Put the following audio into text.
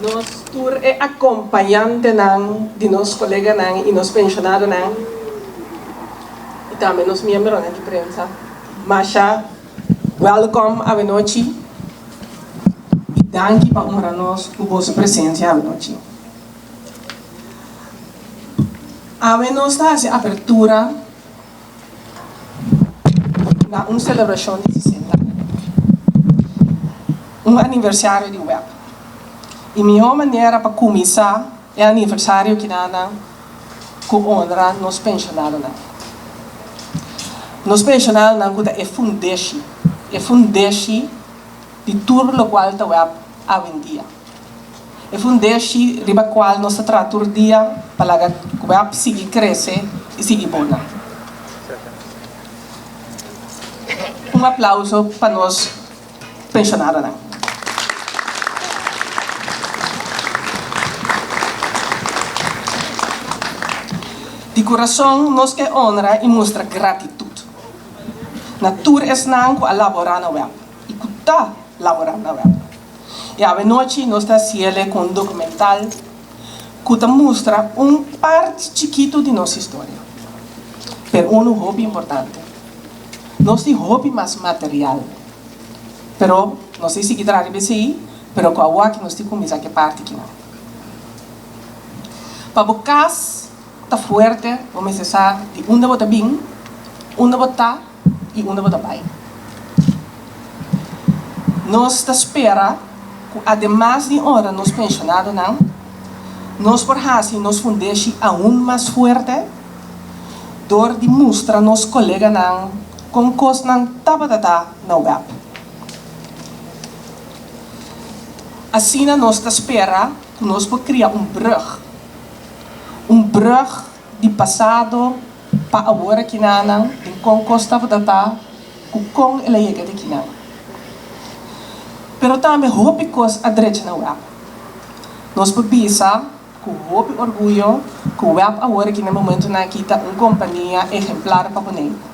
Nos tur e akompañantenan di nos koleganan i nos penshonadonan i tambe nos miembronan di prensa, masha wèlkòm awenochi i danki pa honra nos ku boso presensia awenochi. Awe nos ta hasi apertura na un selebrashon di sesenta aña, un aniversario di web. I mihó manera pa kuminsá e aniversario kinanan ku honra nos penshonadonan. Nos penshonadonan ku ta e fundeshi, e fundeshi di tur lokual ta web awendia. E fundeshi riba kual nos ta traha tur dia pa laga web sigui krese i sigui bona. Un aplauso pa nos penshonadonan. Di kurason nos ke onra i mustra gratitut na tur esnan ku a laborá na web i ku ta laborá na web. I awenochi nos ta hasiele ku un dokumental ku ta mustra un parti chikitu di nos historia, pero unu hopi importante. Nos tin hopi mas material, pero nos tin sigui traha riba esei, pero ku awaki nos tin kuminsá ku e parti kinan. Pa bo kas ta fuerte, bo mester sa di unda bo ta bin, unda bo ta i unda bo ta bai. Nos ta spera ku ademas di honra nos penshonadonan, nos por hasi nos fundeshi aun mas fuerte dor di mustra nos koleganan kon kosnan tabata ta na web. Asina nos ta spera ku nos por kria un brug, un brug di pasado pa awor a kinanan den kon kos tabata ta ku kon el a yega di kinan. Pero tambe hopi kos a drecha na web. Nos por bisa ku hopi orguyo ku web awor aki na momentunan aki ta un kompania ehemplar pa Boneiru.